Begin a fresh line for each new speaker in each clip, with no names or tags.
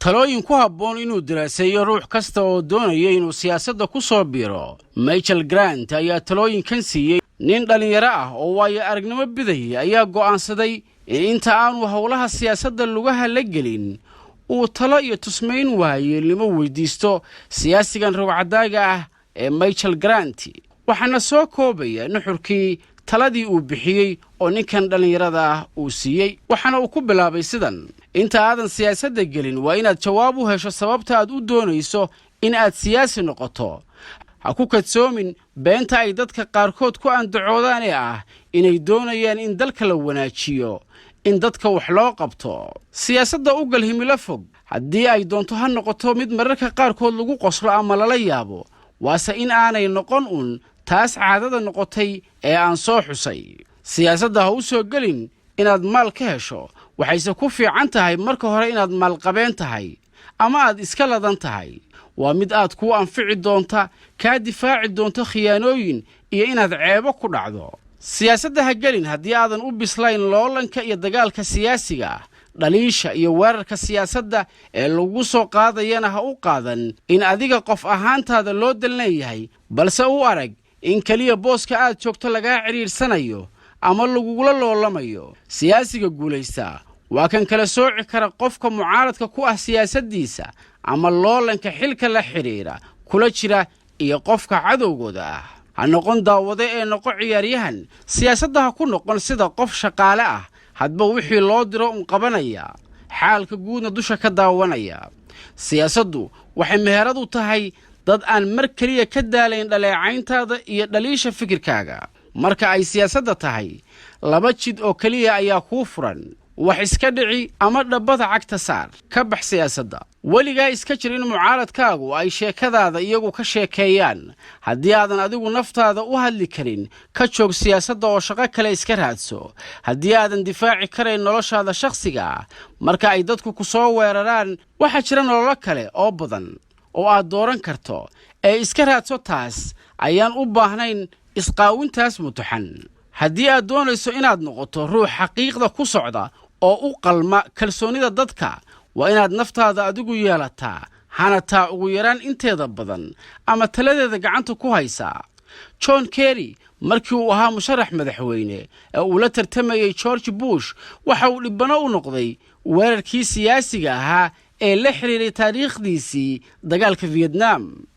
Talooyin ku habboon inuu daraaseeyo ruux kasta oo doonaya inuu siyaasadda ku soo biiro. Michael Grant ayaa talooyinkan siiyey. Nin dhallinyaro ah oo waayo aragnimo bidayay ayaa go'aansaday in inta aanu howlaha siyaasadda lugaha la gelin uu talo iyo tusmayn waayeelnimo weydiisto siyaasigan rugcadaaga ah ee Michael Grant. Waxaana soo koobaya nuxurkii taladii uu bixiyey oo ninkan dhallinyarada ah uu siiyey. Waxaana uu ku bilaabay sidan: Inta aadan siyaasadda gelin, waa inaad jawaab u hesho sababta aad u doonayso in aad siyaasi noqoto. Ha ku kadsoomin beenta ay dadka qaarkood ku andacoodaan ee ah inay doonayaan in dalka la wanaajiyo, in dadka wax loo qabto. Siyaasadda u gal himilo fog, haddii ay doonto ha noqoto mid mararka qaarkood lagu qoslo ama lala yaabo, waase in aanay noqon un taas caadada noqotay ee aan soo xusay. Siyaasadda ha u soo gelin inaad maal ka hesho, waxayse ku fiican tahay marka hore inaad maalqabeen tahay ama aad iska ladan tahay. Waa mid aad kuu anfici doonta, kaa difaaci doonto khiyaanooyin iyo inaad ceebo ku dhacdo. Siyaasadda ha gelin haddii aadan u bislayn loolanka iyo dagaalka siyaasiga ah. Dhaliisha iyo weerarka siyaasadda ee lagu soo qaadayana ha u qaadan in adiga qof ahaantaada loo dan leeyahay, balse u arag in keliya booska aad joogto lagaa cidhiidhsanayo ama lagugula loolamayo. Siyaasiga guulaystaa waa kan kala sooci kara qofka mucaaradka ku ah siyaasaddiisa ama loolanka xilka la xidhiidha kula jira iyo qofka cadowgooda ah. Ha noqon daawade ee noqo ciyaaryahan. Siyaasadda ha ku noqon sida qof shaqaale ah, hadba wixii loo diro un qabanaya, xaalka guudna dusha ka daawanaya. Siyaasaddu waxay meherad u tahay dad aan mar keliya ka daalayn dhaleecayntaada iyo dhaliisha fikirkaaga. Marka ay siyaasadda tahay, laba jid oo keliya ayaa kuu furan: wax iska dhici ama dhabbada cagta saar, ka bax siyaasadda. Weligaa iska jir in mucaaradkaagu ay sheekadaada iyagu ka sheekeeyaan. Haddii aadan adigu naftaada u hadli karin, ka joog siyaasadda oo shaqo kale iska raadso. Haddii aadan difaaci karayn noloshaada shakhsiga ah marka ay dadku ku soo weeraraan, waxaa jira nololo kale oo badan oo aad dooran karto ee iska raadso. Taas ayaan u baahnayn isqaawintaas mutuxan. Haddii aad doonayso inaad noqoto ruux xaqiiqda ku socda oo u qalma kalsoonida dadka, waa inaad naftaada adigu yeelataa, hanataa ugu yaraan inteeda badan ama taladeeda gacanta ku haysaa. John Kerry, markii uu ahaa musharax madaxweyne ee uu la tartamayey George Bush, waxa uu dhibbano u noqday weerarkii siyaasiga ahaa ee la xiriiray taariikhdiisii dagaalka Vietnam.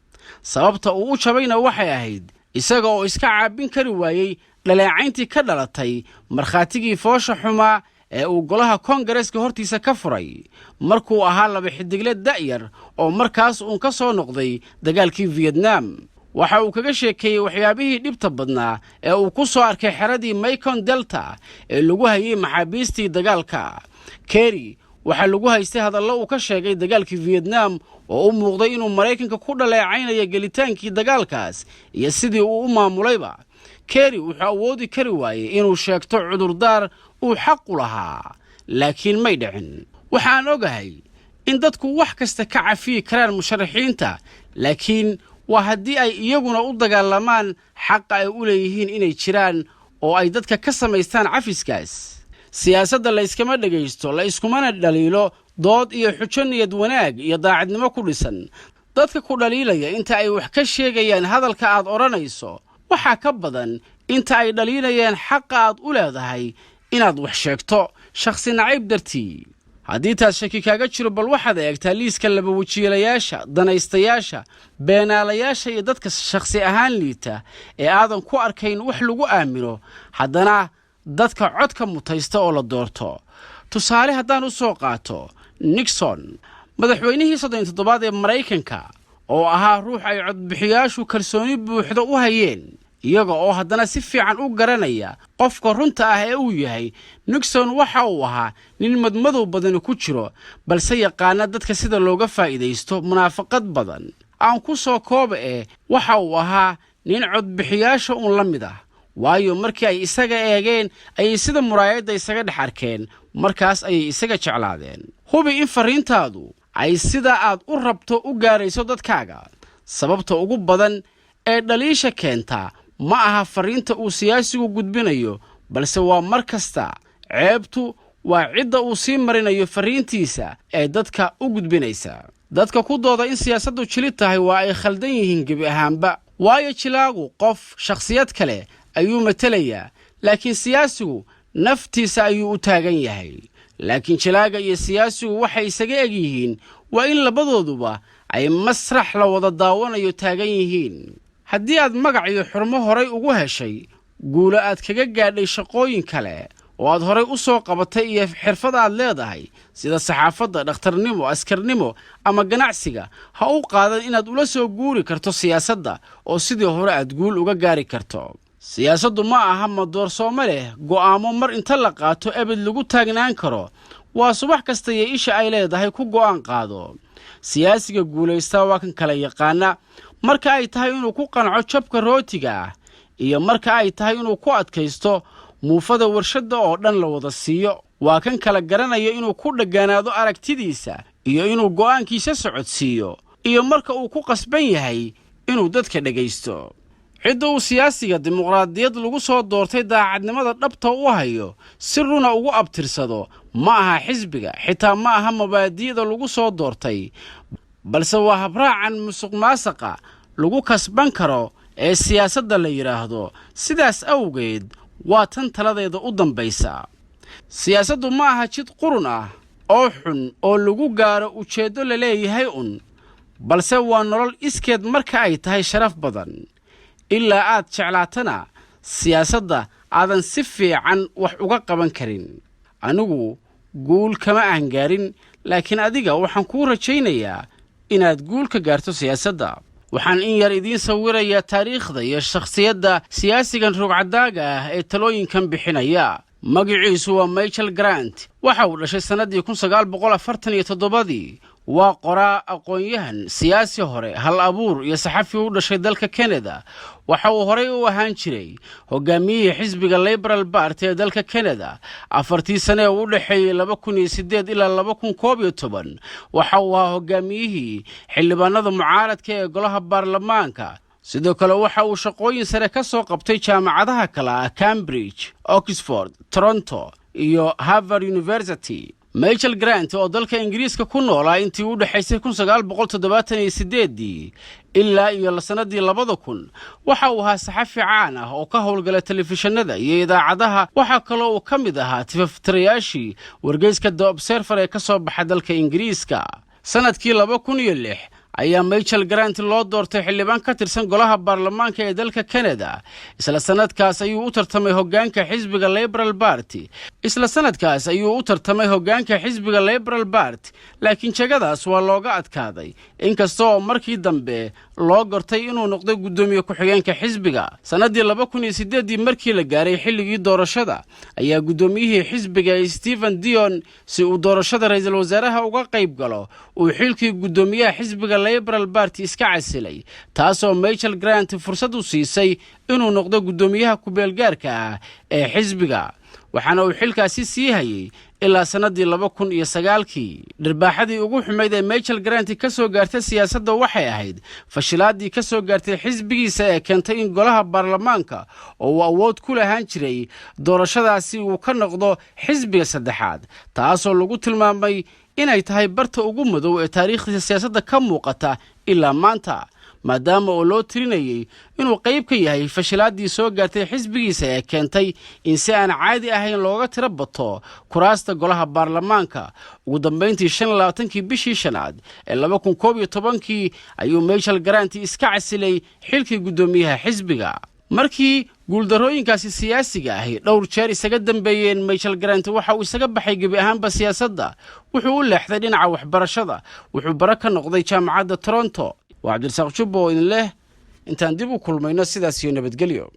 Sababta uu u jabayna waxay ahayd isaga oo iska caabin kari waayey dhaleecayntii ka dhalatay markhaatigii foosha xumaa ee uu golaha Koongareeska hortiisa ka furay markuu ahaa laba xidigle da'yar oo markaas uun ka soo noqday dagaalkii Vietnam. Waxa uu kaga sheekeeyey waxyaabihii dhibta badnaa ee uu ku soo arkay xeradii Mekong Delta ee lagu hayay maxaabiistii dagaalka. Kerry waxaa lagu haystay hadallo uu ka sheegay dagaalkii Vietnam oo u muuqday inuu Maraykanka ku dhaleecaynayo gelitaankii dagaalkaas iyo sidii uu u maamulayba. Kerry wuxuu awoodi kari waayey inuu sheegto cudurdaar uu xaqu lahaa, laakiin may dhicin. Waxaan ogahay in dadku wax kasta ka cafiyi karaan musharaxiinta, laakiin waa haddii ay iyaguna u dagaalamaan xaqa ay u leeyihiin inay jiraan oo ay dadka ka samaystaan cafiskaas. Siyaasadda la yskama dhegaysto, la iskumana dhaliilo dood iyo xujo niyad wanaag iyo daacadnimo ku dhisan. Dadka ku dhaliilaya inta ay wax ka sheegayaan hadalka aad odhanayso waxaa ka badan inta ay dhaliilayaan xaqa aad u leedahay inaad wax sheegto shakhsi nacayb dartii. Haddii taas shaki kaaga jiro, bal waxaad eegtaa liiska labawajiilayaasha, danaystayaasha, beenaalayaasha iyo dadka shakhsi ahaan liita ee aadan ku arkayn wax lagu aamino, haddana dadka codka mutaysta oo la doorto. Tusaale haddaan u soo qaato Nixon, madaxweynihii 37aad ee Maraykanka, oo ahaa ruux ay codbixiyaashu kalsooni buuxda u hayeen, iyaga oo haddana si fiican u garanaya qofka runta ah ee uu yahay. Nixon waxa uu ahaa nin madmadow badani ku jiro, balse yaqaana dadka sida looga faa'iidaysto munaafaqad badan. Aan ku soo kooba ee waxa uu ahaa nin codbixiyaasha uun la mid ah, waayo markii ay isaga eegeen ayay sida muraayadda isaga dhex arkeen, markaas ayay isaga jeclaadeen. Hubi in farriintaadu ay sida aad u rabto u gaarayso dadkaaga. Sababta ugu badan ee dhaliisha keentaa ma aha farriinta uu siyaasigu gudbinayo, balse waa mar kasta ceebtu Waa cidda uu sii marinayo farriintiisa ee dadka u gudbinaysa. Dadka ku dooda in siyaasaddu jilid tahay waa ay khaldan yihiin gebi ahaanba, waayo jilaagu qof shakhsiyad kale ayuu matelayaa, laakiin siyaasigu naftiisa ayuu u taagan yahay. Laakiin jilaaga iyo siyaasigu waxay isaga eg yihiin waa in labadooduba ay masrax la wada daawanayo taagan yihiin. Haddii aad magac iyo xurmo horay ugu heshay guulo aad kaga gaadhay shaqooyin kale oo aad horay u soo qabatay iyo xirfad aad leedahay, sida saxaafadda, dhakhtarnimo, askarnimo ama ganacsiga, ha u qaadan inaad ula soo guuri karto siyaasadda oo sidii hore aad guul uga gaari karto. Siyaasaddu ma aha madoorsoome leh go'aamo mar inta la qaato ebed lagu taagnaan karo. Waa subax kasta iyo isha ay leedahay ku go'aan qaado. Siyaasiga guulaystaa waa kan kala yaqaana marka ay tahay inuu ku qanco jabka rootiga ah iyo marka ay tahay inuu ku adkaysto muufada warshadda oo dhan la wada siiyo. Waa kan kala garanayo inuu ku dheganaado aragtidiisa iyo inuu go'aankiisa socodsiiyo iyo marka uu ku qasban yahay inuu dadka dhegaysto. Cidda uu siyaasiga dimuqraadiyad lagu soo doortay daacadnimada dhabta u hayo, si runa ugu abtirsado, ma aha xisbiga, xitaa ma aha mabaadi'da lagu soo doortay, balse waa habraacan musuq maasaqa lagu kasban karo ee siyaasadda la yidhaahdo. Sidaas awgeed waa tan taladeeda u dambaysa: siyaasaddu ma aha jid qurun ah oo xun oo lagu gaaro ujeeddo la leeyahay un, balse waa nolol iskeed marka ay tahay sharaf badan. Ilaa aad jeclaatana siyaasadda aadan si fiican wax uga qaban karin. Anigu guul kama aan gaarin, laakiin adiga waxaan kuu rajaynayaa inaad guul ka gaarto siyaasadda. Waxaan in yar idiin sawirayaa taariikhda iyo shakhsiyadda siyaasigan rugcadaaga ah ee talooyinkan bixinaya. Magaciisu waa Michael Grant. Waxa uu dhashay sannaddii 1947-dii. Waa qoraa, aqoon-yahan, siyaasi hore, hal abuur iyo saxafi u dhashay dalka Canada. Waxa uu horey u ahaan jiray hogaamiyihii xisbiga Liberal Party ee dalka Canada 4-tii sane ee u dhexeeyey 2008 ilaa 2011. Waxa uu ahaa hogaamiyihii xildhibaanada mucaaradka ee golaha baarlamaanka. Sidoo kale waxa uu shaqooyin sare ka soo qabtay jaamacadaha kale ah Cambridge, Oxford, Toronto iyo Harvard University. Michael Grant oo dalka Ingiriiska ku noolaa intii u dhexaysay 1978-dii ilaa iyo sannadii 2000, waxa uu ahaa saxafi caan ah oo ka howlgala telefishinada iyo idaacadaha. Waxaa kaloo uu ka mid ahaa tifaftirayaashii wargeyska The Observer ee ka soo baxa dalka Ingiriiska. Sannadkii 2006 ayaa Michael Grant loo doortay xildhibaan ka tirsan golaha baarlamaanka ee dalka Canada. Isla sanadkaas ayuu u tartamay hoggaanka xisbiga Liberal Party. Isla sanadkaas ayuu u tartamay hoggaanka xisbiga Liberal Party, laakiin jagadaas waa looga adkaaday, inkasta oo markii dambe loo gortay inuu noqday guddoomiye ku-xigeenka xisbiga. Sannaddii 2008-dii markii la gaaray xilligii doorashada ayaa guddoomiyihii xisbiga Stephen Dion, si uu doorashada ra-iisul wasaaraha uga qayb galo, uu xilkii guddoomiyaha xisbiga Liberal Party iska casilay, taasoo Michael Grant fursad u siisay inuu noqdo guddoomiyaha ku-beelgaarka ah ee xisbiga, waxaana uu xilkaasi sii hayay ilaa sannaddii 2009-kii. Dhirbaaxadii ugu xumayd ee Michael Grant ka soo gaartay siyaasadda waxay ahayd fashilaadii ka soo gaartay xisbigiisa ee keentay in golaha baarlamaanka oo uu awood ku lahaan jiray doorashadaasi uu ka noqdo xisbiga saddexaad, taasoo lagu tilmaamay inay tahay barta ugu madow ee taariikhdiisa siyaasadda ka muuqata ilaa maanta, maadaama oo loo tirinayay inuu qayb ka yahay fashilaadii soo gaartay xisbigiisa ee keentay in si aan caadi ahayn looga tiro bato kuraasta golaha baarlamaanka. Ugu dambayntii, 25-kii bishii shanaad ee 2011-kii ayuu Michael Grant iska casilay xilkii guddoomiyaha xisbiga. Markii guuldarrooyinkaasi siyaasiga ahi dhowr jeer isaga dambeeyeen, Michael Grant waxa uu isaga baxay gebi ahaanba siyaasadda. Wuxuu u leexday dhinaca waxbarashada. Wuxuu bare ka noqday jaamacadda Toronto. Waa Cabdirasaaq Jubbo oo idin leh intaan dib u kulmayno, sidaas iyo nabadgelyo.